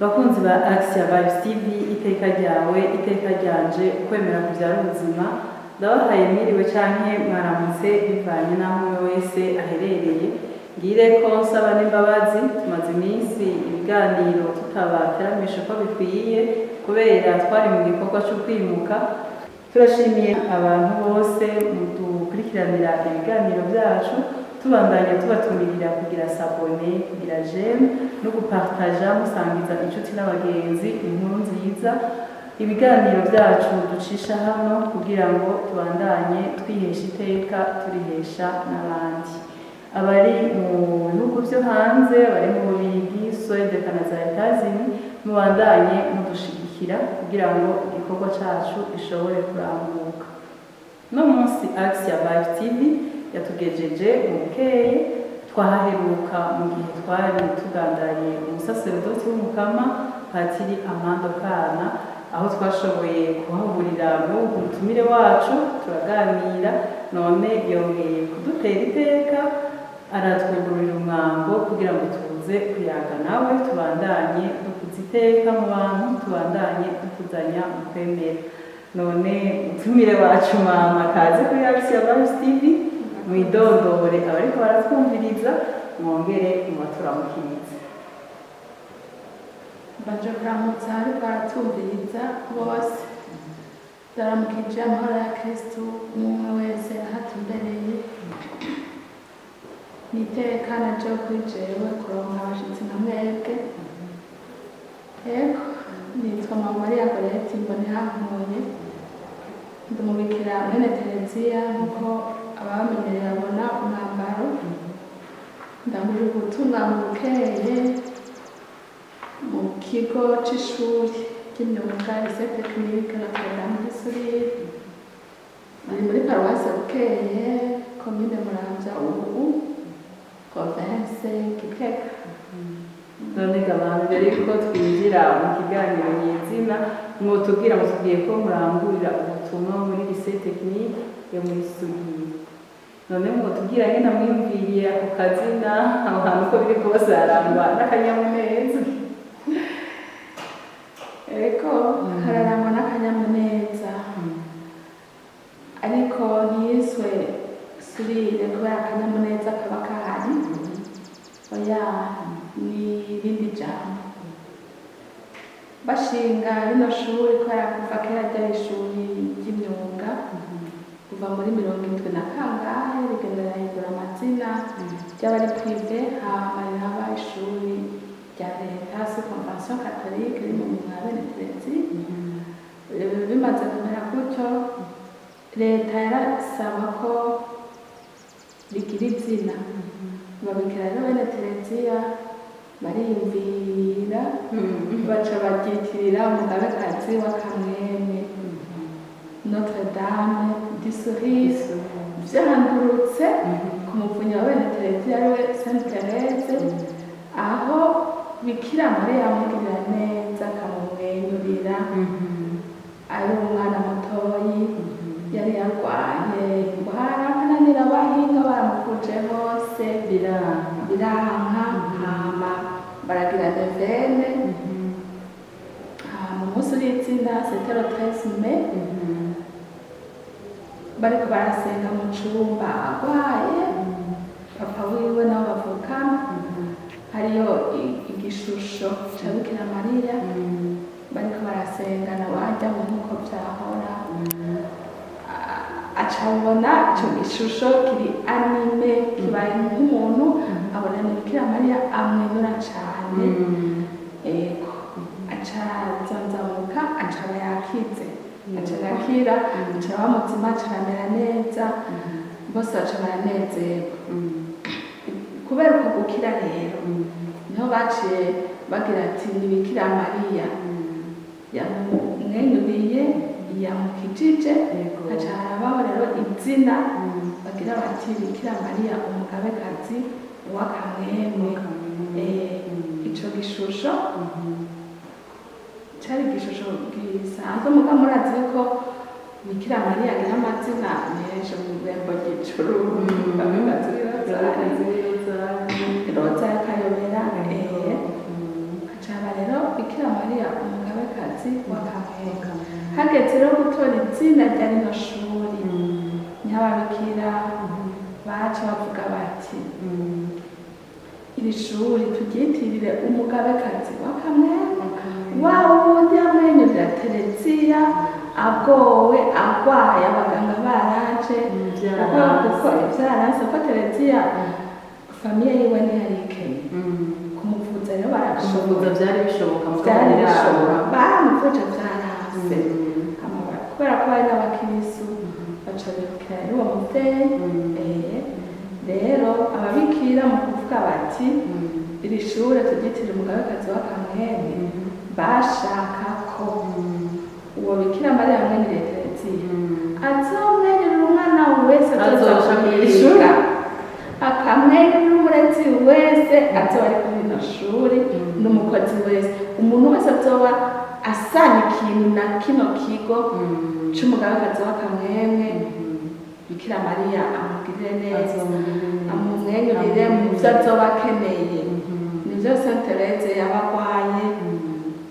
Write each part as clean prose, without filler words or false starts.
Bakunzi ba Axia Vibes TV, iteka ryawe, iteka ryanje, ukwemera kubyara ubuzima. Ndabahaye mwiriwe canke mwaramutse, bivanye n'aho umwe wese aherereye. Ngire ko nsaba n'imbabazi, tumaze iminsi ibiganiro tutabateramisha uko bikwiye kubera twari mu gikorwa cyo kwimuka. Turashimiye abantu bose mudukurikiranira ibiganiro byacu. Tubandanya tubatumirira kugira s'abonner, kugira j'aime no gupartager, musangiza inshuti n'abagenzi inkuru nziza, ibiganiro byacu ducisha hano, kugira ngo tubandanye twihesha iteka, turihesha n'abandi. Abari mu bihugu byo hanze, abari mu Bubirigi, Suède, Canada, États-Unis, mubandanye mudushigikira kugira ngo igikorwa cacu gishobore kuranguka. No munsi Axia Vibe TV yatugejeje mu Bukeye. Twahaheruka mu gihe twari tugandariye umusaserodoti w'Umukama, Patiri Amando Kana, aho twashoboye kuhahurira n'uwo mutumire wacu, turaganira. None yongeye kudutera iteka, aratwugururira umwango kugira ngo tuze kuyaga nawe, tubandanye dukuza iteka mu bantu, tubandanye dukuzanya mu kwemera. None mutumire wacu, mama, kaze kuri Axia Vibes TV. Mwidondore abariko baratwumviriza, mwongere mubaturamukirize. Mbanje kuramutsa ariko baratumviriza bose. Ndaramukije amahoro ya Kristu umwe wese aho atumbereye. Ni iteka na jewe kuri jewe kuronka abashitsi nka mwebwe. Ego, nitwa Mama Maria Goreti Mbonehankuye, ndi umubikira mwene Tereziya, nk'uko ababamenyereye babona umwambaro. Ndangurira ubutumwa mu Bukeye, mu kigo c'ishuri ry'imyuga, Lycée Technique Notre Dame du Sourire, bari muri paruwase Bukeye, komine Muramvya, ubu province Gitega. None gabana, mbere yuko twinjira mu kiganiro nyezina, mwotubwira, mutubwiye ko murangurira ubutumwa muri Lycée Technique yo muri Sourire. None mwotubwira ngene mwiyumviriye ako kazina, aho hantu uko biri kose harangwa n'akanyamuneza? Ego, hararangwa n'akanyamuneza, ariko ntiyiswe Sourire kubera akanyamuneza kaba kahari. Oya, ni irindi jambo. Bashinga rino shuri, kubera kuva kera ryari ishuri ry'imyuga, kuva muri 70 na kangahe rigenda rirahindura amazina, ryaba ari privé, hama riraba ishuri rya leta sous convention catholique, riri mu minwe ya bene Terezi. Bimaze kumera gutyo, leta yarasaba ko rigira izina. Babikira rero bene Tereziya bariyumvira, baca baryitirira umugabekazi w'akamwemwe, Notre Dame du Sourire, vyandurutse ku muvunyi wa bene Tereziya, ariwe Sainte Thérèse, aho Bikira Mariya yamugirira neza, akamumwenyurira ari umwana mutoyi. Yari yarwaye indwara akananira abahinga, baramuvuje hose. Biranga. Biranka. Hama baragira neuvaine, hama umunsi w'itsinda, c'était le 13 mai, bariko barasenga mu cumba agwaye, papa wiwe nabo bavukana, hariyo igishusho ca Bikira Mariya. Bariko barasenga, nawe ajya mu nkuko vyahora, aca abona ico gishusho kiri animé, kibaye nk'umuntu. Abona ni Bikira Mariya, amwenyura cane. Ego, aca arazanzamuka, aca aba yakize, aca arakira, aca aba muzima, aca aramera neza. Bose baca baranezerwa kubera uko gukira. Rero niho baciye bagira ati: "Ni Bikira Mariya yamumwenyuriye, yamukijije." Haca harabaho rero izina, bagira bati: "Bikira Mariya umugabekazi w'akamwemwe." Ico gishusho cari igishusho gisanzwe, muga murazi ko Bikira Mariya agira amazina menshi mu irembo ry'ijuru: umugabekazi w'irozari, roza y'akayobera. Haca haba rero Bikira. Umugabekazi wa Kamwenge. Hageze rero gutora izina rya rino shuri, niho ababikira baca bavuga bati iri shuri turyitirire Umugabekazi wa Kamwenge, wa wundi yamwenyurira Tereziya agowe, agwaye, abaganga baraje, kuko ivyaranse, ko Tereziya famille yiwe ntiyari ikenye, kumuvuza rero barabishoboye. Kumuvuza byari bishoboka? Byari bishoboka, baramuvuje vyaranse. Kubera ko bari n'abakirisu, baca bibukira rero uwo muvyeyi. Rero ababikira mu kuvuga bati iri shure turyitire Umugabekazi wa Kamwenge, bashaka ko uwo Bikira Mariya yamwenyuriye Tereziya azomwenyurira umwana wese azoza Azoja kw'ishuri. kwiga, akamwenyurira umurezi wese azoba ari kuri rino shuri, n'umukozi wese, umuntu wese azoba asana ikintu na kino kigo c'Umugabekazi wa Kamwemwe, Bikira Mariya amugirire neza, amumwenyurire mu vyo azoba akeneye. Nivyo Sainte Thérèse yaba agwaye,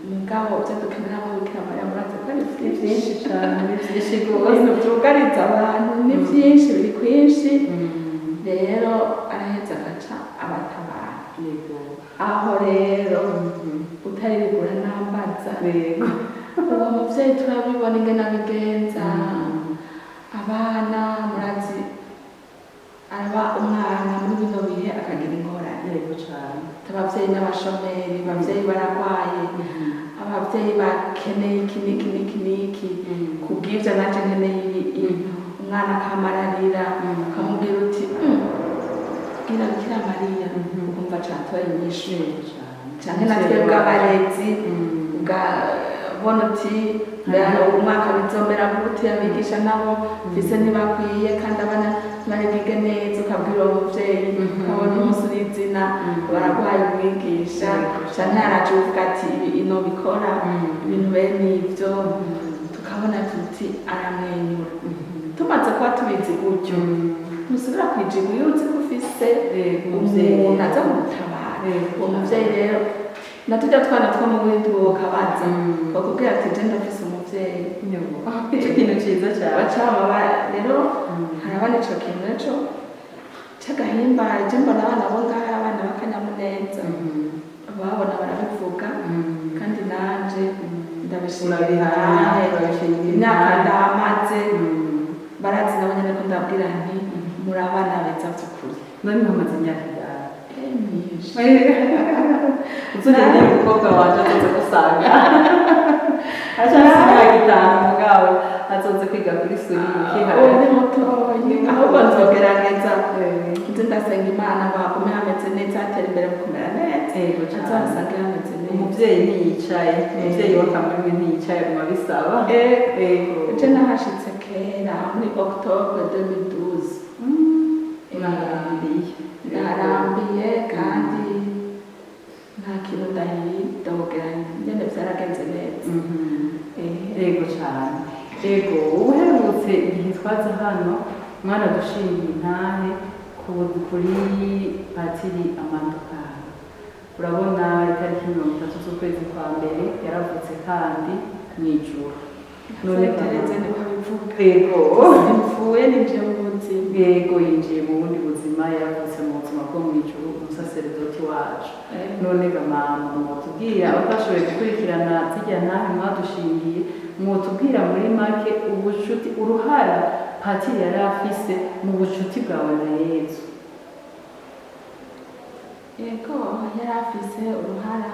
mugabo ivyo dukenera muri Bikira Mariya murazi ko ari Ni byinshi cyane, ni byinshi rwose. Ibintu vyugariza abantu ni vyinshi, biri kwinshi. Rero araheza agaca abatabara. Aho rero utaribigura n'ambaza, uwo muvyeyi turabibona ingene abigenza. Abana murazi, araba umwana muri bino bihe akagira ingorane. Yego cyane. Abavyeyi n'abashomeri, abavyeyi baragwaye, abavyeyi bakeneye iki n'iki n'iki n'iki, kubw'ivyo nanje nkeneye ibi. Umwana akamararira, ukamubwira uti "Bwira Bikira Mariya," ukumva catoye inyishu. Yego cyane. Canke na twebwe abarezi ugabona uti umwaka bizomera gute, abigisha nabo mfise ntibakwiye kandi abana ntibari bwige neza, ukabwira uwo muvyeyi, ukabona umunsi n'izina baraguhaye umwigisha, canke haraje uvuga ati ibi ino bikora ibintu bene ivyo, tukabona tuti aramwenyura. Tumaze kuba tubizi gutyo, ntusubira kwijiga iyo uzi ko ufise umuntu aza kugutabara. Uwo muvyeyi rero, na turya twana two mu bindi wokabaza, bakubwira ati je ndafise umuvyeyi. Icyo kintu cyiza cyane. Bacama rero harabana ico kintu naco c'agahimbare. Je mbona abana bo ngaha, abana b'akanyamuneza, babona barabivuga, kandi nanje ndabishimira. Urabihamya, urabishingira. Imyaka ndamaze, barazi nabo nyene ko ndabwira nti muri abana beza vy'ukuri. None mumaze imyaka ingahe? Myinshi. Uzugende umukobwa wanje azoze gusanga acafise imyaka 5, mugabo azoze kwiga kuri suri. Ubu ni mutoyi, ahubwo nzogerageza nze ndasenga Imana ngo hagume hameze neza, hatera imbere mu kumera neza, Yego cyane. azohasange hameze neza. Umuvyeyi ntiyicaye, umuvyeyi w'akamwemwe ntiyicaye mu mabisaba. Yego. Je nahashitse kera muri octobre 2012. Urarambiye. Ndarambiye kandi nta kintu ndahidogera, nyene vyaragenze neza. Yego cyane. Yego, uherutse igihe twaza hano mwaradushingiye intahe kuri Patiri Amandukano. Urabona itariki 30 z'ukwezi kwa mbere yaravutse kandi mu ijuru. None Tereze niko abivuga. Yego. Mvuye ninjiye mu buzima. Yego, yinjiye mu bundi buzima, yaravutse mu buzima bwo mu ijuru, umusaseredoti wacu. None ga mama, mwotubwira, abatashoboye gukurikirana zirya ntahe mwadushingiye, mwotubwira muri make ubucuti, uruhara Patiri yari afise mu bucuti bwawe na Yezu? Yego, yari afise uruhara,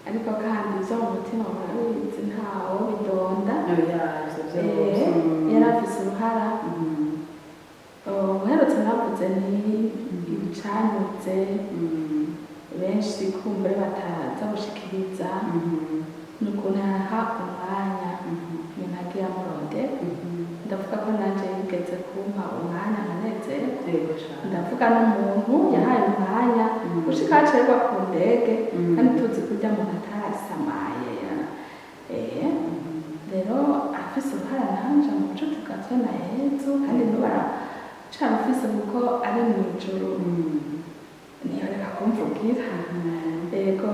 ariko kandi ivyo mu mutima murabizi, ntawo bidonda. Oya, ivyo vyose. Yari afise uruhara. Uherutse navuze ni ibicanyuze benshi kumbure bataza gushikiriza, ni ukuntu yaha umwanya umuntu agiye amurondera. Ndavuga ko nanje yigeze kumpa umwanya nkanezerwa. Yego cane. Ndavuga n'umuntu yahaye umwanya gushika hacerwa ku ndege, kandi tuzi kurya muntu atarasamaye. Rero afise uruhara nanje mu bucuti bwa twe na Yezu, kandi n'ubu aracarufise kuko ari mw'ijuru, ntiyoreka kumvugira. Yego,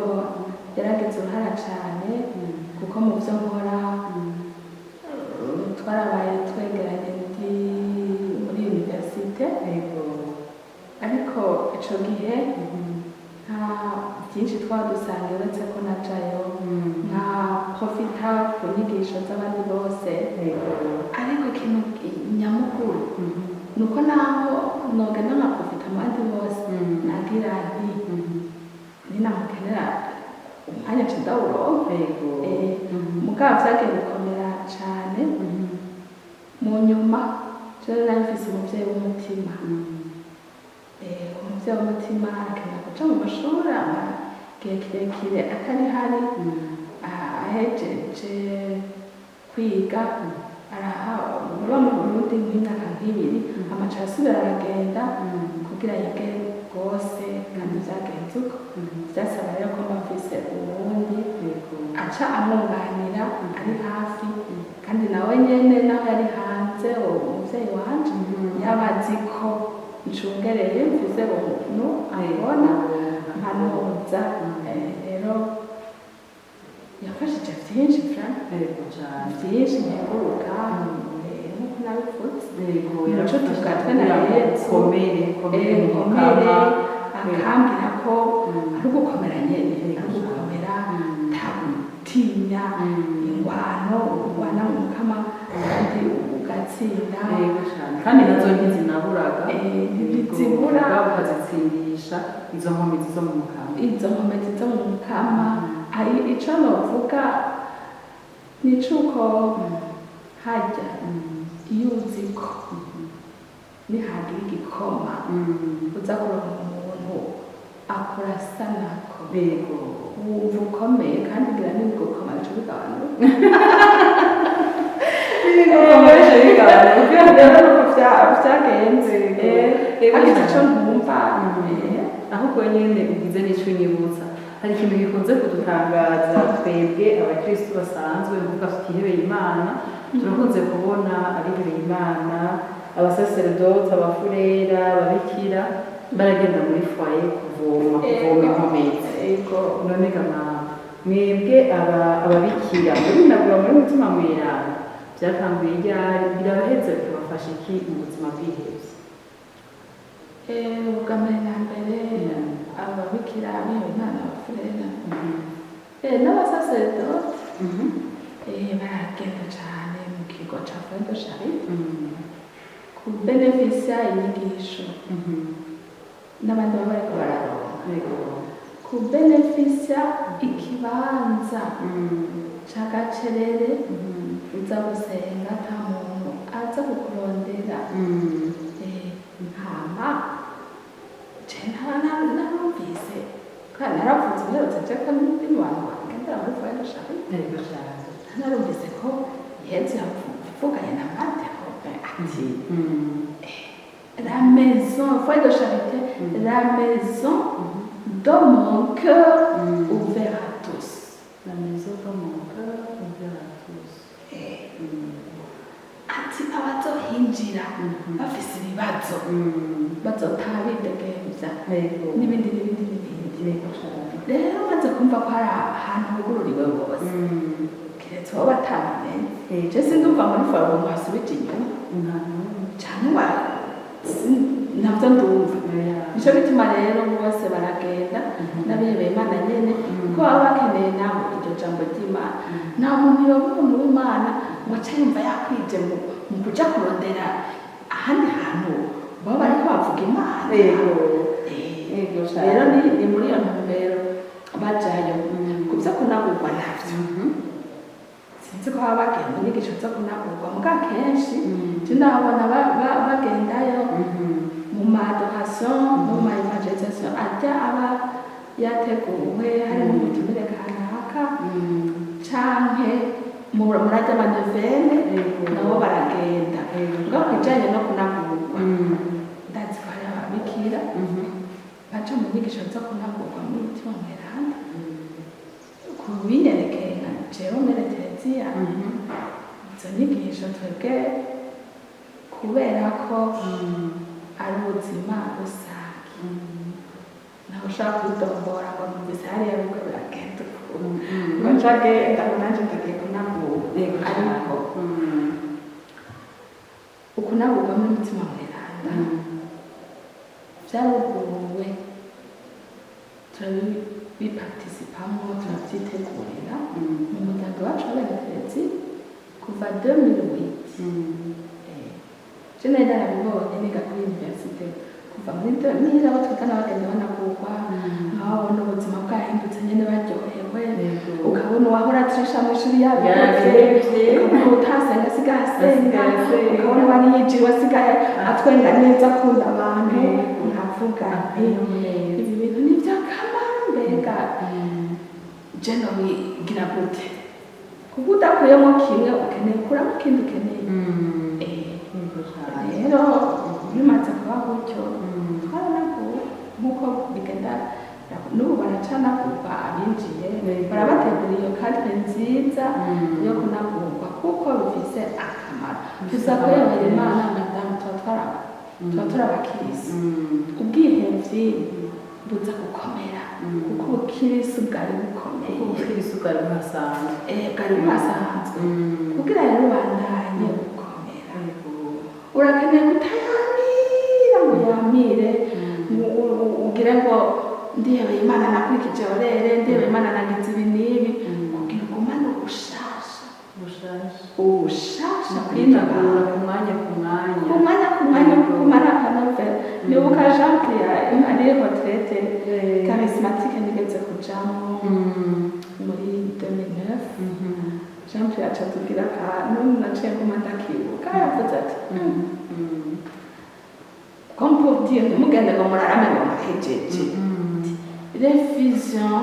yaragize uruhara. cane, kuko mu byo nkora twarabaye twegeranye ndi muri université. Ariko ico gihe nta byinshi twaba dusanga, uretse ko najayo nka profita ku nyigisho z'abandi bose. Ariko ikintu nyamukuru ni uko naho nogenda nka profita mu bandi bose, nagira nti ninamukenera umwanya nca ndawuronka. Mugabo vyagiye gukomera cane mu nyuma. Jewe nari mfise umuvyeyi w'umutima. Umuvyeyi w'umutima arakenera kuja mu mashuri, amara igihe kirekire atari hari. Ahejeje kwiga araha uba mu Burundi nk'imyaka nk'ibiri, amaca asubira aragenda kugira yige rwose. Kandi vyagenze uko, vyasaba rero ko mba mfise uwundi aca amwunganira ari hafi. Kandi nawe nyene naho yari hanze, uwo muvyeyi wanje yaba azi ko ncungereye, mfise umuntu abona mpanuza. Rero yafashije vyinshi, Frank. Yego cane. Vyinshi nkenguruka, nkuko nabivuze. Umuco tugatwe na Kugira ngo Yezu. Ukomere, ukomere mu Nkomere. Mukama. Akambwira ko ari ugukomera nyene, ari ugukomera, nta gutinya ingwano, urwana mu Mukama kandi ugatsinda. Yego cane, kandi nazo ntizinaburaga. Ntizibura. Ubwabo ukazitsindisha izo nkomezi zo mu Mukama. Izo nkomezi zo mu Mukama. Hari ico novuga, ni cuko harya iyo uzi ko nihagira igikoma uza kuronka umuntu akurasanako, wumva ukomeye, kandi ngira n'ibigukoma bica bigabanuka. Bikomeje bigabanuka. Rero nuko vyagenze. Hagize ico ntumva. Ahubwo nyene ugize n'ico unyibutsa. Hari ikintu gikunze kudutangaza twebwe abakristu basanzwe, mvuga tutihebeye Imana. Turakunze kubona abihebeye Imana, abasaseredoti, abafurera, ababikira, baragenda muri foyer kuvoma inkomezi. None ga mama, mwebwe ababikira muri nagura muri Mutima Mweranda, byatanguye ryari? Birabaheza bikabafasha iki mu buzima bwihebye? Ubwa mbere na mbere, ababikira, abihaye Imana, abafurera n'abasaseredoti baragenda cane mu kigo ca Foyer de Charité kubenefisia inyigisho n'abandi baba bariko bararonka, kubenefisia ikibanza c'agacerere uza gusenga ata muntu aza kukurondera. Hama je narumvise kandi naravuze, mperutse je ko ndi mu bantu bagendera muri Foyer de Charité. Yego cane. Narumvise ko Yezu yavuganye na Marthe ati: "La maison, foyer de charité, la maison de mon cœur ouvert à tous." La maison de mon cœur ouvert à tous. Ati abazohinjira bafise ibibazo bazotaha bidegemvya, n'ibindi n'ibindi n'ibindi. Yego cane. Rero maze kumva ko hari ahantu hugururiwe bose, keretse wowe batabimenye, je sindumva muri foyer umuntu wasubije inyuma Nta n'umwe. canke wa navyo ndumva. Nico gituma rero bose baragenda, n'abihebeye Imana nyene, kuko baba bakeneye nabo iryo jambo ry'Imana. Nta muntu yoba umuntu w'Imana ngo ace yumva yakwije mu kuja kurondera ahandi hantu baba bariko bavuga Imana. Yego cane. Rero ni muri iyo ntumbero bajayo. Ku vyo kunagurwa navyo, sinzi ko baba bagiye mu nyigisho zo kunagurwa, muga kenshi je ndababona bagendayo mu ma adoration, mu ma évangélisation ajya aba yateguwe harimo umutumire kanaka, canke murajya ama neuvaines, nabo baragenda. Mugabo kubijanye no kunagurwa, ndazi ko hari ababikira baca mu nyigisho zo kunagurwa muri Mutima Mweranda. Ku binyerekeye nka jewe Mère Tereziya, izo nyigisho twebwe, kubera ko ari ubuzima rusange, ntawe ushobora kwidombora ngo numvise hariya biriko biragenda uku. Ngo ncagenda ngo nanje ndagiye kunagurwa. Yego cane. Ariko ukunagurwa muri Mutima Mweranda vyaruguruwe, turabiparticipamwo, turavyitegurira mu muryango wacu w'abenekerezi kuva 2008. Je nari narabibonye niga kuri université kuva muri 2000, abo twigana bagenda banagurwa, nkababona ubuzima bwahindutse nyene, baryohewe. Ukabona uwahora atirisha mw'ishuri yabihevye, Yarabihevye. ukabona utasenga asigaye asenga, Asigaye asenga. ukabona uwari yijiriwe asigaye atwenga neza, akunda abantu. Nkavuga nti ibi bintu ni iby'akamaro, mbega je nobigira gute? Kuko udakuyemo kimwe ukeneye kuramo ikindi ukeneye. Rero bimaze kuba gutyo, twaranaguwe nk'uko bigenda n'ubu, baracanagurwa abinjiye. Barabategura iyo cadre nziza yo kunagurwa kuko bifise akamaro. Tuza kwemera Imana, madamu, tuba turabakirisi. Ubwihevyi buza gukomera kuko ubukirisi bwari bukomeye. Ubukirisi bwari buhasanzwe. Bwari buhasanzwe. Kugira rero ubandanye gukomera, urakeneye kutayamira ngo yamire, ugire ngo ndihebeye Imana, nakurikije orere, ndihebeye Imana, nagize ibi n'ibi, kugira ugumane ubushasha. Bushasha. Ubushasha. Kwinagura ku mwanya ku mwanya. Ku mwanya ku mwanya, kugumana akanovera. Nibuka Jean Pierre ari retraite charismatique nigeze kujamo muri 2009. Jean Pierre aca atubwira akantu naciye nguma ndakibuka. Yavuze ati, comme pour dire ntimugende ngo murarame ngo murahejeje, "L'effusion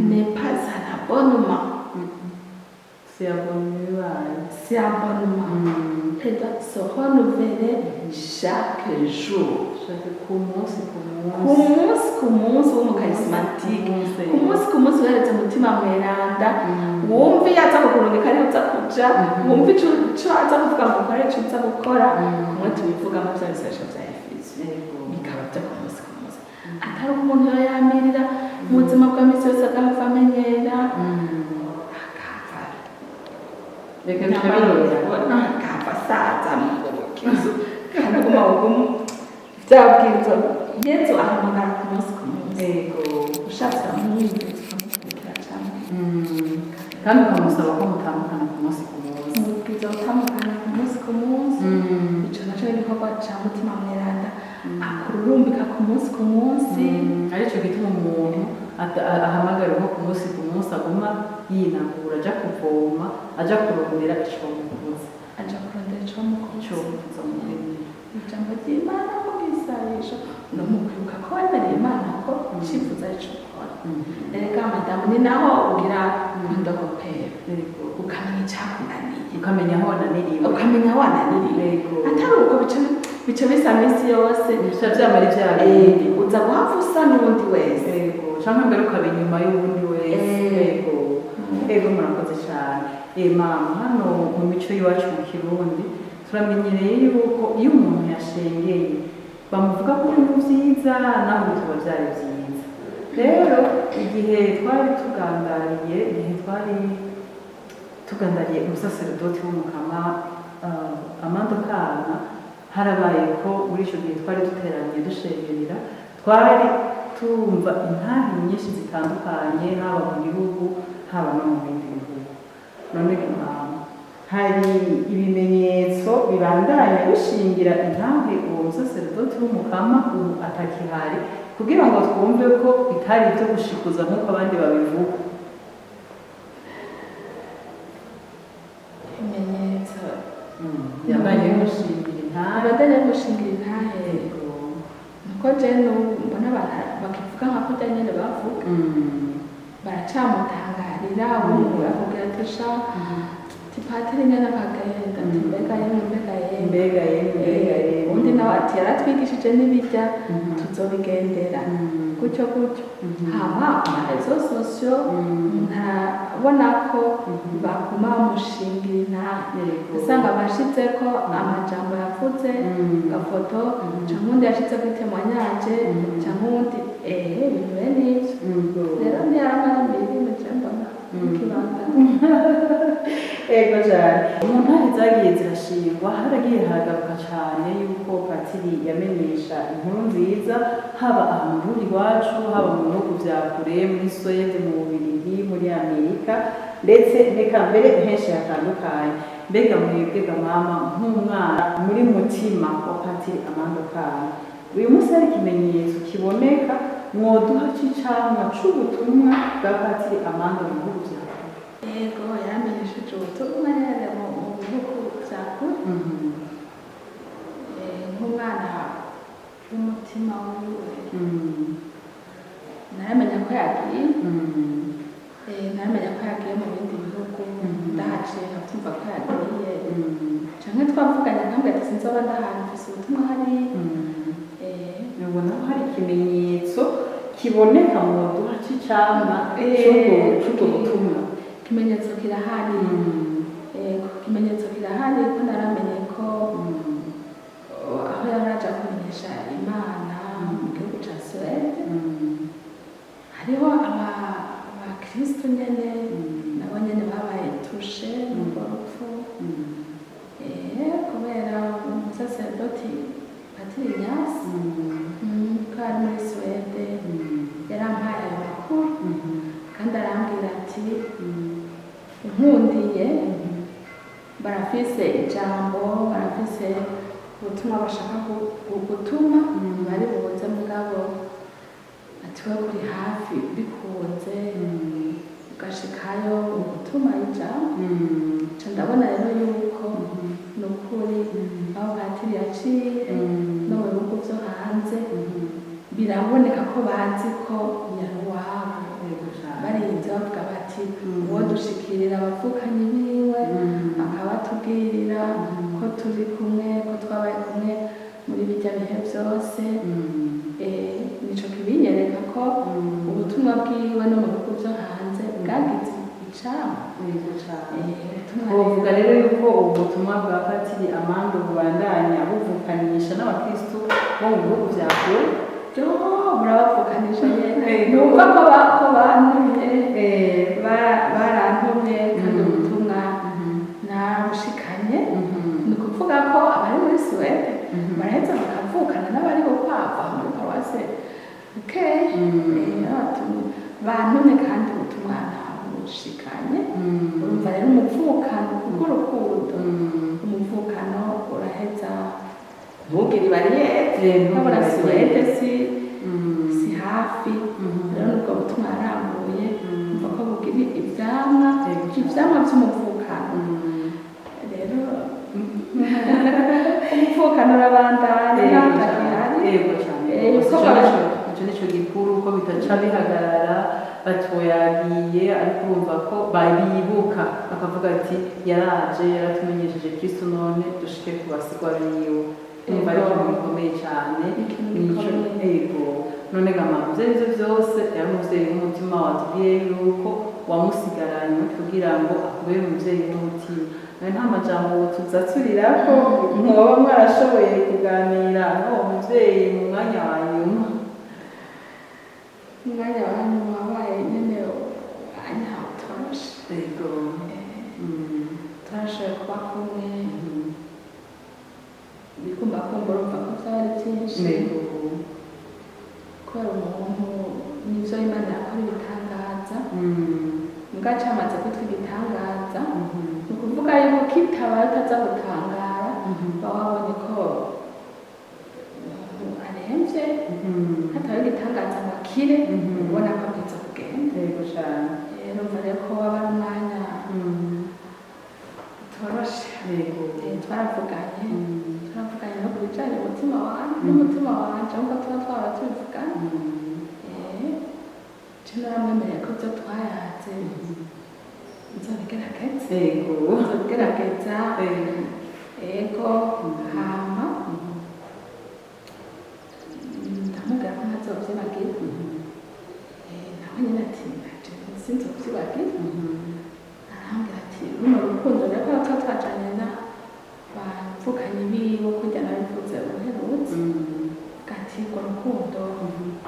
n'est pas un abonnement." Si abonnement bibaye. C'est abonnement, elle doit se renouveler chaque jour. Shaka ku munsi ku Ku munsi. munsi ku munsi w'umucharismatique, ku munsi ku munsi uheretse Mutima Mweranda, wumve iyo aza kukurungika ariho uza kuja, wumve ico aza kuvuga ngo ukore, ico uza gukora. Kumwe tubivugamo vya bisanisho vya effusion, bikaba byo ku munsi ku munsi, atari uko umuntu yo yamirira mu buzima bwa misi yose agahava amenyera, akava Reka bica birora. Akava asaza mu bukizo kandi aguma bugumu vyabwirizwa. Yezu ahamagara ku munsi ku munsi. Ushatse uramwumviriza, ukamukurikira cane. Kandi ukamusaba ko mutandukana ku munsi ku munsi. Umubwiza utandukana ku munsi ku munsi. Ico naco ni igikorwa ca Mutima Mweranda, akururumbika ku munsi ku munsi. Arico gituma umuntu ahamagarirwa ku munsi ku munsi aguma yinagura, aja kuvoma, aja kurondera icomukuza. Aja kurondera ico mukuza. Icomukuza mu kwemera. Ijambo ry'Imana mu bwisabisho no mu kwibuka ko wemereye Imana ko icifuzo arico ukora. Erega madamu, ni naho ugira ndogopera, ukamenya icakunaniye. Ukamenya aho wananiriwe. Ukamenya wananiriwe. Atari uko bica bisa minsi yose. Bica vyama ari vya bindi. Uza guhava usa n'uwundi wese. Yego, canke mbere ukaba inyuma y'uwundi wese. Yego, murakoze cyane. Mama, hano mu mico y'iwacu mu Kirundi turamenyereye yuko iyo umuntu yashengeye bamuvuga ko ibintu vyiza, naho bitaba vyari vyiza. Rero igihe twari tugandariye umusaseredoti w'umukama Amando Kana, harabaye ko muri ico gihe twari duteranye dushengerera, twari tumva intahe nyinshi zitandukanye, haba mu gihugu, haba no mu bindi bihugu. None mama, hari ibimenyetso bibandanya bishingira intahe uwo musaseredoti w'umukama ubu atakihari, kugira ngo twumve ko bitari ibyo gushikuza nk'uko abandi babivuga? Ibimenyetso Yabandanya bimushingira intahe. Abandanya bimushingira intahe. Nuko je n'ubu mbona abantu bakivuga nka kurya nyene bavuga, baracamutangarira. Ubu akubwira ati sha, ati patiri nyene akagenda, ati mbega yemwe, mbega yemwe. Mbega yemwe, mbega yemwe. Undi nawe ati yaratwigishije n'ibirya, tuzobigendera gutyo gutyo. Hama ku maréseaux sociaux umuntu arabona ko baguma bamushingira intahe, usanga bashizeko amajambo yavuze, gafoto, canke uwundi yashizeko itémoignage, canke uwundi ibintu bene ivyo. Rero ntiyaramara imirimo, je mbona. Kibandanya. Ego cyane. Mu ntare zagiye zirashingwa haragiye haragaruka cyane yuko patiri yamenyesha inkuru nziza, haba aha mu Burundi iwacu, haba mu bihugu vya kure, muri Suwede, mu Bubiligi, muri Amerika, ndetse reka mbere henshi hatandukanye. Mbega mwebwe ga mama, nk'umwana muri mutima wa Patiri Amando Kana, uyu munsi hari ikimenyetso kiboneka mwoduha c'icamwa c'ubutumwa bwa Patiri Amando mu bihugu vya kure? Yego, yaramenyesheje ubutumwa nyene mu bihugu vya kure. Nk'umwana w'umutima wiwe, naramenya ko yagiye. Naramenya ko yagiye mu bindi bihugu. Ndahaciye nkavyumva ko yagiye, canke twavuganye nkambwira ati sinzoba ndahari, mfise ubutumwa hariya. Ubona ko hari ikimenyetso kiboneka mu duha c'icamwa c'ubwo butumwa? Ikimenyetso kirahari. Yego, ikimenyetso kirahari ko naramenye ko aho yari aja kumenyesha Imana mu gihugu ca Suwede, hariho abakristo nyene, nabo nyene babaye touchés n'urwo rupfu. Kubera umusaserdoti Patiri Inyasi, ko ari muri Suwede, yarampaye ayo makuru kandi arambwira ati nkundiye, barafise ijambo, barafise ubutumwa bashaka gutuma, bari buze, mugabo ati we kuri hafi, bikunze ugashikayo ugutuma ijambo. Nca ndabona rero yuko ni ukuri, aho patiri yaciye no mu bihugu vyo hanze, biraboneka ko bazi ko yari uwabo. Barinze bavuga bati uwo dushikirira abavukanyi biwe, akabatubwirira ko turi kumwe, ko twabaye kumwe muri bijya bihe byose. Nico kibinyereka ko ubutumwa bwiwe no mu bihugu vyo hanze bwagize icamwa. Yego cane. Ubutumwa. Wovuga rero yuko ubu butumwa bwa Patiri Amando bubandanya buvukanisha n'abakristu bo mu bihugu vya kure? Yo, burabavukanisha nyene. Numva ko bantumye, barantumye kandi ubutumwa nabushikanye. Ni ukuvuga ko abari muri Suwede baraheza bakavukana n'abari Bukwavu aho muri paruwase Bukeye. Bantumye kandi ubutumwa nabushikanye. Urumva rero umuvukano, kubw'urukundo, umuvukano uraheza ntugire ibariyeri. Nkabona Suwede si hafi. Rero nubwo butumwa yarambuye, mva ko bugira ivyamwa, ivyamwa vy'umuvukano. Rero umuvukano urabandanya naho utakihari. Yego cane. Ico nico gikuru, ko bitaca bihagarara batoyagiye, ariko urumva ko babibuka bakavuga ati yaraje yaratumenyesheje Kristo, none dushike ku basigwa biwe. Urumva ari ikintu gikomeye cane. Ikintu Nico. gikomeye. Ego. None ga mama, ivyo arivyo vyose yari umuvyeyi w'umutima. Watubwiye yuko wamusigaranye kugira ngo akubere umuvyeyi w'umutima. Nawe nta majambo tuzaturirako mwoba mwarashoboye kuganira n'uwo muvyeyi mu mwanya wa nyuma? Umwanya wa nyuma wabaye nyene umwanya utoroshe. Ego. Turashoboye kuba kumwe, bikumba kumva, urumva ko byaba ari byinshi. Kubera umuntu nivyo Imana yakora ibitangaza, mbwa camaze kwitwa igitangaza, ni ukuvuga yuko kitabaye utaza gutangara, uba wabonye ko umuntu aremvye. Hatabaye igitangaza ngo akire, ubona ko abwiza kugenda. Yego cane. Rero urumva rero ko waba ari umwanya utoroshe. Twaravuganye, twaravuganye no ku bijanye umutima wanje n'umutima wanje, nkuko tuba twaba tubivugana. Je naramwemereye ko ivyo twayaze nzobigerageza. Nzobigerageza. Ego, hama ndamubwira ko ntazovyibagira. Nawe nyene ati nanje sinzovyibagira. Arambwira ati runo rukundo rero ko tuba twajanye na bavukanye biwe, kurya nabivuze uherutse, ati urwo rukundo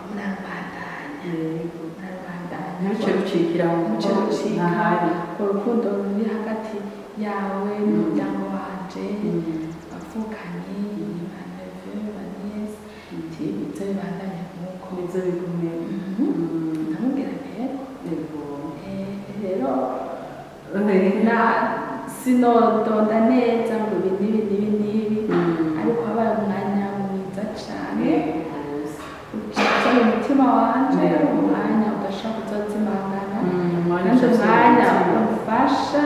murarubandanya, murarubandanya. Ntiruce. rucikira aho, Ruce kuko rucika. Ntahari. Urukundo ruri hagati yawe n'umuryango wanje, bavukanye, ba neveu, ba nièce, bize bibandanye nk'uko. Nizo bigume. Ndamubwira nti yego. Yego. Rero na sinodonda neza ngo ibi n'ibi n'ibi n'ibi, ariko habaye umwanya mwiza cane ucitse mu mutima wanje, umwanya udashobora kuzozimangana, Umwanya kandi ucafye mu umwanya mutima. umfasha,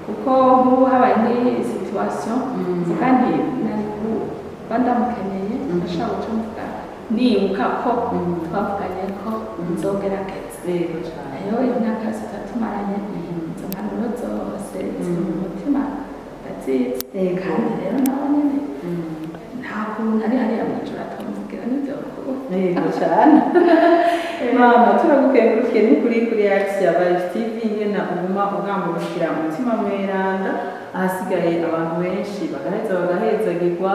kuko nk'ubu habaye nk'iyi situation, mvuga nti nari kuba ndamukeneye, ndashobora guca mvuga nibuka ko twavuganye ko nzogerageza. Yego cane. Rero iyo myaka yose tumaranye, izo mpanuro zose ziri mu mutima, ndazizi. Yego. Kandi rero nawe nyene nta kuntu ari hariya mw'ijuru atomubwira n'ivyo kuba. Yego cane. Mama, turagukengurukiye n'ukuri kuri Action ya Vibes TV, ingena uguma ugambukira umutima mweranda, ahasigaye abantu benshi bagaheza bagahezagirwa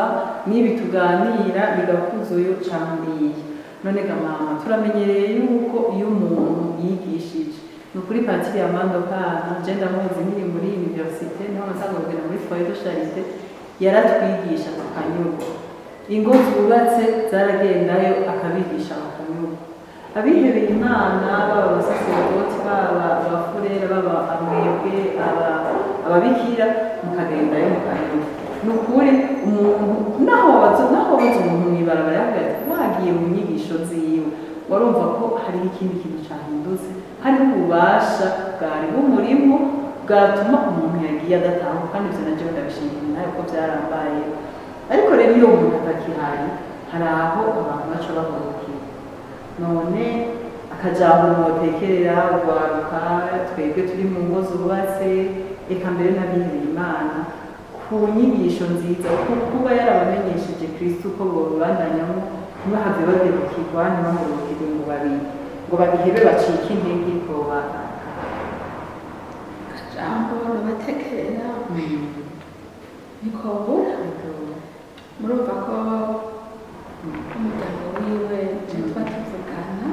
n'ibi tuganira, bigakuza uyu canke uriya. None ga mama, turamenyereye yuko iyo umuntu yigishije, ni ukuri, Patiri Amando Kana, je ndamuzi nkiri muri université, niho nasanga kugenda muri foyer de charité, yaratwigisha tukanyurwa. Ingo zubatse zaragendayo, akabigisha bakanyurwa. Abihebeye Imana, baba abasaserodoti, baba abafurere, baba amwebwe ababikira, mukagendayo mukanyurwa. Ni ukuri, umuntu naho wabaza umuntu mw'ibarabara, yavuga ati wagiye mu nyigisho ziwe, warumva ko hariho ikindi kintu cahindutse, hariho ububasha bwari bumurimo bwatuma umuntu yagiye adatahuka. Kandi ivyo navyo ndabishimira nawe ko byarambaye. Ariko rero iyo umuntu atakihari, hari aho abantu baca bahurukira. None akajambo mwotekerera urwaruka, twebwe turi mu ngo zubatse, eka mbere n'abihebeye Imana, ku nyigisho nziza, ku kuba yarabamenyesheje Kristo, ko bobibandanyamo, ntibahave badebukirwa, ntibahurukirwe ngo babihebe bacike intege, boba Akajambo nabatekerera ntikobura. Murumva ko umuryango wiwe je tuba tuvugana,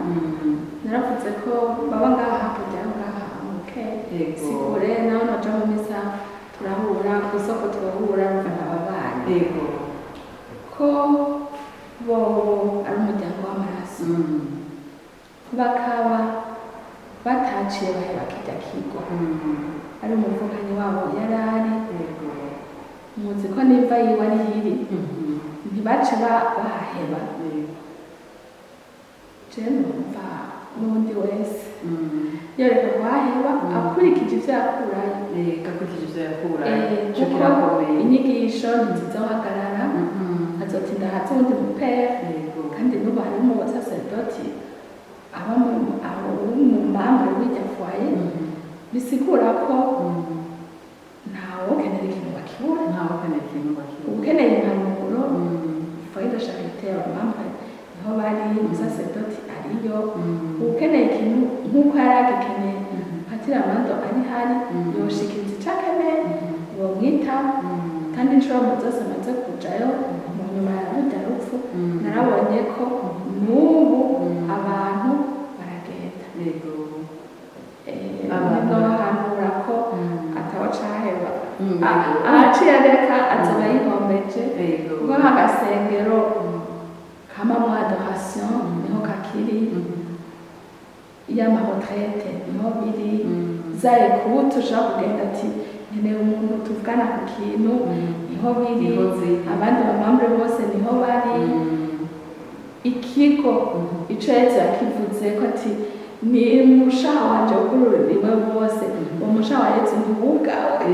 naravuze ko baba ngaha hakurya yo ngaha muke, si kure. Naho naja mu misa turahura, ku isoko turahura, urumva n'ababanyi, ko bobo ari umuryango w'amaraso, bakaba bataciye baheba kirya kigo, ari umuvukanyi wabo yari ari, muzi ko nimva yiwe ari hiri, ntibace bahaheba. Je numva n'undi wese yoreka kuhaheba, akurikije ivyo yakurayo. Akurikije ivyo yakura. Eh, Ico kuko kirakomeye. Inyigisho ntizizohagarara, azotinda haze uwundi mupere. Kandi n'ubu harimo abasaseredoti aba mu membre w'irya foyer, bisigura ko ntawokenera ikintu bakibura. Ntawe ukeneye ikintu bakibura. Ukeneye impanuro, foyer de charité, aba membre niho bari, umusaseredoti ariyo. Ukeneye ikintu nk'uko yari agikeneye Patiri Amando ari hari, yoshikiriza ico akeneye, bomwitaho. Kandi inshuro mu zose maze kujayo mu nyuma ya rurya rupfu, narabonye ko n'ubu abantu baragenda. Abantu. Nibwo ko atawacaheba, ahaciye areka azoba yihombeje, kuko nk'agasengero kamamwo adoration niho kakiri, y'ama retraite niho biri, za écoute, ushobora kugenda ati nkeneye umuntu tuvugana ku kintu, niho biri. Niho ziri. Abandi ba membre bose niho bari. Ikigo ico Yezu yakivuze ko ati ni mushaha wanje wugururiwe bose, uwo mushaha wa Yezu ntiwugawe.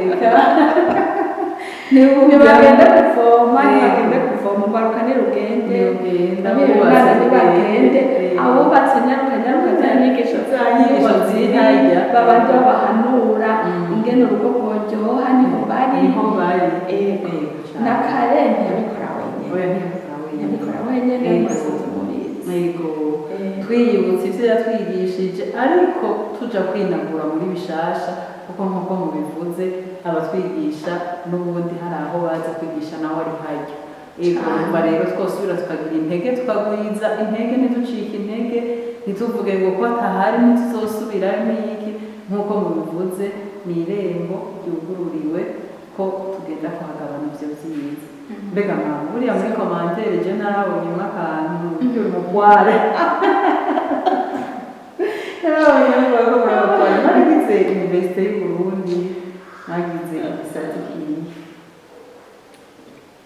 Ntibagende kuvoma, ntibagende kuvoma, urwaruka nirugende. Nirugende, abihebeye abubatse nibagende, nibagende. Abubatse nyaruka nyaruka, za nyigisho Za nyigisho ziri harya. Babandi babahanura ingene urugo rworyoha, niho bari. Niho bari. Ego. Ego cane. Na kare ntiyabikora wenyene. Oya, ntiyabikora wenyene. Ntiyabikora wenyene. Ego. Murasanzwe mubizi. Ego. Twiyibutsa ivyo yatwigishije, ariko tuja kwinagura muri bishasha, kuko nk'uko mubivuze, abatwigisha n'ubundi hari aho baza kwigisha nawe ari harya. Ego. Cane. Urumva rero twosubira tukagira intege, tukagwiza intege, ntiducike intege. Ntituvuge ngo ko atahari ntituzosubirayo n'iki. Nk'uko mubivuze, ni irembo ryugururiwe ko tugenda kuhagabana ivyo vyiza. Mbega mama, buriya muri commentaire je narabonyemo akantu k'umukware, narabonyemo ko muri abakware mwaragize Université y'Uburundi, mwagize igisata ikihe?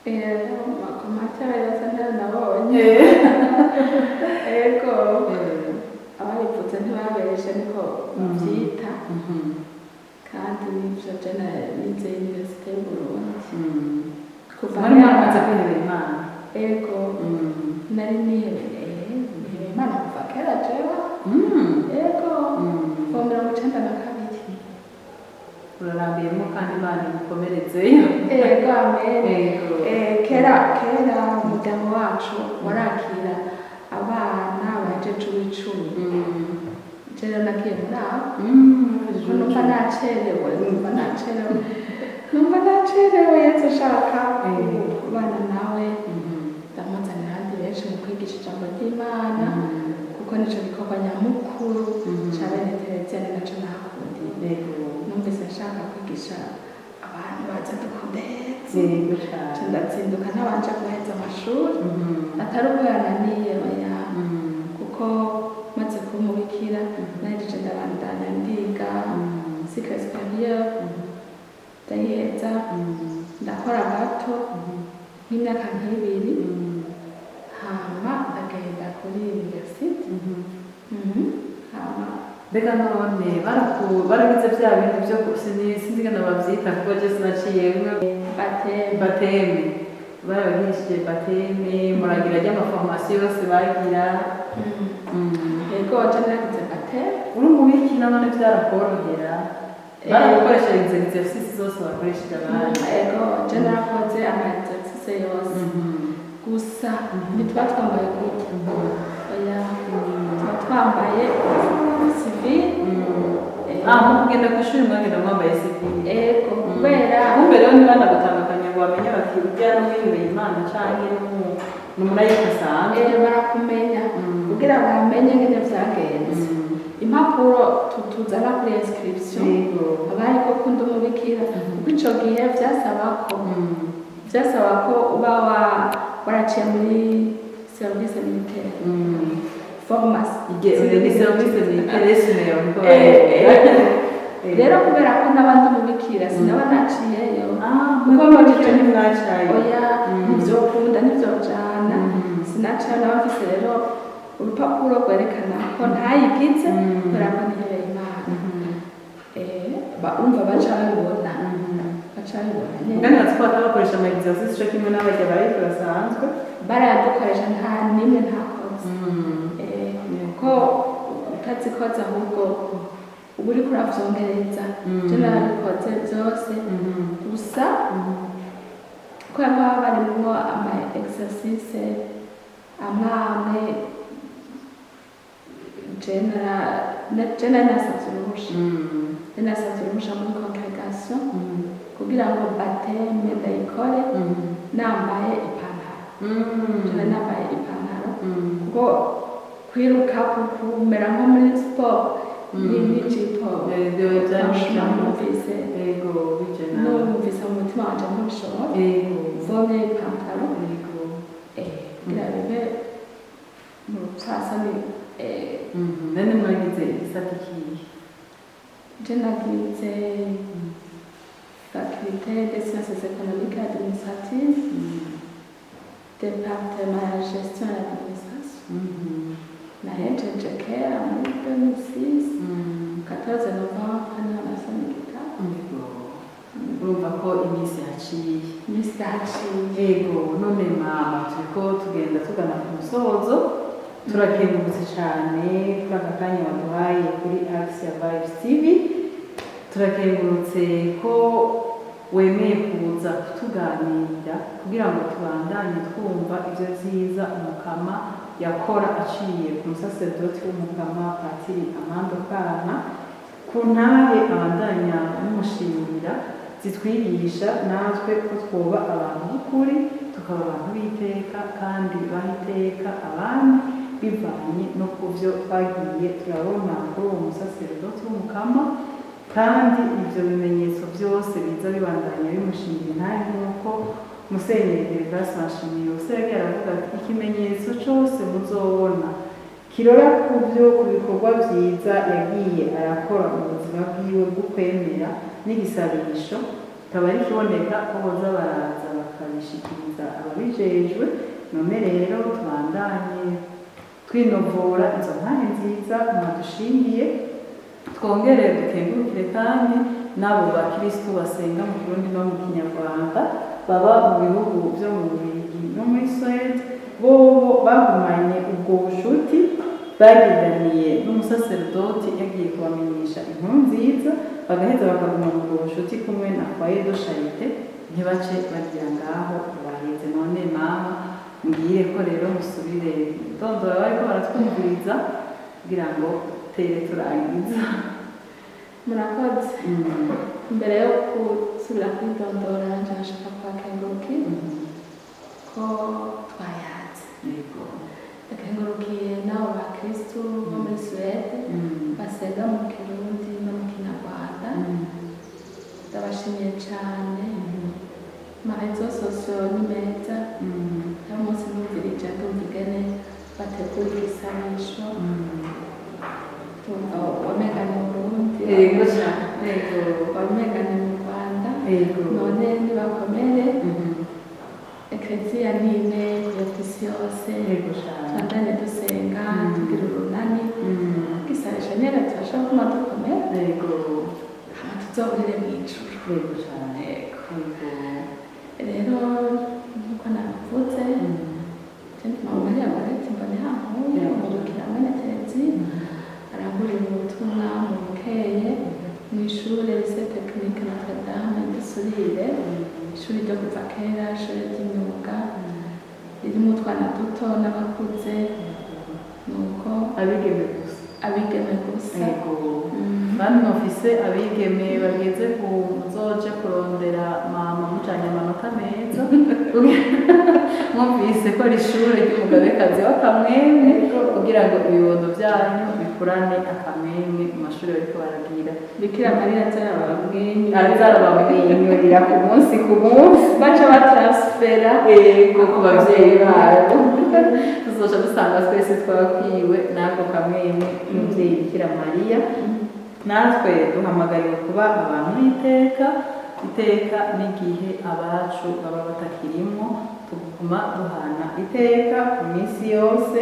Ama commentaires yose ntayo nabonye. Ego, ababivuze ntibabeshe, niko bavyita. Kandi nivyo, je nize Université y'Uburundi kuva Mwari mwaramaze kwihebera Imana? Ego, nari nihebeye Imana kuva kera jewe. Ego, kuva 92. Urarambiyemo, kandi Imana igukomerezeyo. Ego, amen. Ego. Kera kera umuryango wacu warakira abana bahejeje uw'icumi. Je rero nagiye muri abo kuko numva nacerewe, numva nacerewe. Yesu ashaka kubana nawe, ndamuzanira abandi benshi mu kwigisha ijambo ry'Imana, kuko nico gikorwa nyamukuru ca bene Tereziya, ni naco nahakundiye. Numvise nshaka kwigisha abantu baza dukunda Yesu. Yego cane. Nca ndazinduka ntabanje guheza amashuri, atari uko yananiye, oya, kuko maze kuba umubikira nahejeje ndabandanya ndiga cycle supérieur, ndayiheza, ndakora gato nk'imyaka nk'ibiri, hama ndagenda kuri université. Hama Mbega none baragize bya bintu byo sinzi ingene bavyita, kuko je sinaciye bimwe. Baptême. Baptême, barabigishije baptême, muragira ry'ama formations yose bagira? Yego, je naragize baptême. Uri umubikira none vyarakorohera? Baragukoresha exercice zose bakoresheje abandi? Ego, je narakoze ama exercice yose, gusa ntituba twambaye gutya, oya, tuba twambaye civil. Ah, mu kugenda kw'ishuri mwagenda mwambaye civil? Ego, kubera Kumbe rero ntibanagutandukanya ngo bamenye bati urya n'umwihebeye Imana canke ni umulayiki asanzwe? Barakumenya. Kugira bamenye ngene vyagenze, impapuro tuzana kuri inscription haba hariko ko ndi umubikira, kuko ico gihe vyasaba ko uba waraciye muri service militaire, formation. Ni service militaire esumeye bariko Rero kubera ko n'abandi umubikira sinaba naciyeyo. Ah, kuko kuko mubikira ntimwacaye? Oya, ntivyokunda, ntivyojana. Sinaciyeyo, naba mfise rero urupapuro rwerekana ko ntayigize kubera ko nihebeye Imana. Urumva baca babibona, baca babibona nyene. Kandi bazi ko batabakoresha ama exercice co kimwe n'abarya bariko basanzwe? Barayadukoresha, nta nimwe ntakoze. Ko utazikoze ahubwo uba uriko uravyongereza. Je narabikoze vyose, gusa kubera ko baba barimwo ama exercice amwe amwe, je nari nasavye uruhusha, nari nasavye uruhusha muri congrégation kugira ngo baptême ndayikore nambaye ipantaro. Je nari nambaye ipantaro kuko kwiruka kumera nko muri sport n'ijipo, franchement, numvise Ego, bijena. numvise mu mutima wanje ntubishobora. Mvomye ipantaro kugira bibe mu rupfasoni. None mwagize igisata ikihe? Je nagize faculté des sciences économiques et administratives, département ya gestion et administration. Nahejeje kera muri 2006, 14 novembre niho nasomye igitabo. Ego. Urumva ko iminsi yaciye. Iminsi yaciye. Ego, none mama, turiko tugenda tugana ku musozo. Turakengurutse cyane kuri aka kanya waduhaye kuri Axia Vibes TV. Turakengurutse ko wemeye kuza kutuganirira kugira ngo tubandanye twumva ibyo byiza Umukama yakora aciye ku musaserdoti w'Umukama Patiri Amando Kana, ku ntahe abandanya mumushimira zitwigisha natwe ko twoba abantu b'ukuri, tukaba abantu b'iteka kandi baha iteka abandi. Bivanye no ku byo twagiye turabona kuri uwo musaseredoti w'Umukama, kandi ibyo bimenyetso byose biza bibandanya bimushingira intahe, nk'uko Musenyeri Gervas Bashimiye yagiye aravuga ati: "Ikimenyetso cyose muzobona kirora ku byo, ku bikorwa byiza yagiye arakora mu buzima bwiwe bw'ukwemera n'igisabisho, kikaba ari kiboneka ko boza baraza bakabishikiriza ababijejwe." None rero tubandanye twinovura izo ntahe nziza mwadushingiye, twongere dukengurukire kandi n'abo bakristu basenga mu Kirundi no mu Kinyarwanda baba mu bihugu byo mu Bubiligi no muri Suède. Bobo bagumanye ubwo bushuti bagiraniye n'umusaseredoti yagiye kubamenyesha inkuru nziza, bagaheza bakaguma mu ubwo bushuti kumwe na Foyer de Charité, ntibace bagira ngaho baheze. None mama, mbwire ko rero musubire ndondora bariko baratwumviriza kugira ngo tere turangiza. Murakoze. Mbere yo gusubira kwidondora, nje nashaka kubakengurukira ko twayaze. Ndakengurukiye n'abo bakristu bo muri Suède basenga mu Kirundi no mu Kinyarwanda. Ndabashimiye cyane. Ama réseaux sociaux ni meza. Uno munsi numvirije, ndumva ingene bategura igisabisho, ndumva wamenga ni mu Burundi, Yego cyane, yego. wamenga ni mu Rwanda. None nibakomere. Ekleziya ni imwe ku isi yose. Yego cyane. Tubandanye dusenga, tugira urunani. Igisabisho nyene tubasha kuma dukomera, hama tuzohurire mu ijuru. Yego cyane. Yego. Yego. Rero nkuko nabivuze, je ndi mama Mariya Goreti Mbonerahamwe, umubikira mwene Terezi arangurira ubutumwa mu Bukeye, mu ishure Lycée Technique Notre Dame de Surire, ishuri ryo kuva kera, ishuri ry'imyuga ririmo utwana duto n'abakuze, nuko Abigeme gusa? Abigeme gusa. Yego. Bandi mufise abigeme bageze ku muzoje kurondera mama mujanye amanota meza, mwumvise ko ari ishure ry'umugabekazi w'akamwemwe, kugira ngo ibibondo byanyu bikurane akamwemwe mu mashuri bariko baragira. Bikira Mariya azarabamwenyu. Azarabamwenyurira ku munsi ku munsi. Baca batransfera. Yego, ku bavyeyi babo tuzoca dusanga twese twakwiwe n'ako kamwemwe k'umuvyeyi Bikira Mariya. Natwe duhamagariwe kuba abantu b'iteka, iteka n'igihe abacu baba batakirimwo, tuguma duhana iteka ku minsi yose,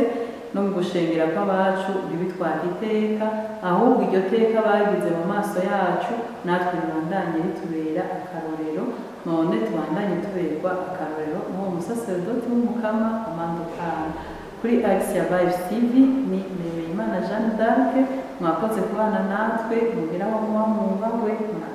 no mu gushengera kw'abacu ntibitwake iteka, ahubwo iryo teka bagize mu maso yacu natwe ribandanye ritubera akarorero. None tubandanye tuberwa akarorero n'uwo musaseredoti w'Umukama Amandukana. Kuri Axia Vibes TV ni Nemeyimana Jeanne d'Arc. Mwakoze kubana natwe, mugire aho muba mwubahwe. Murakoze.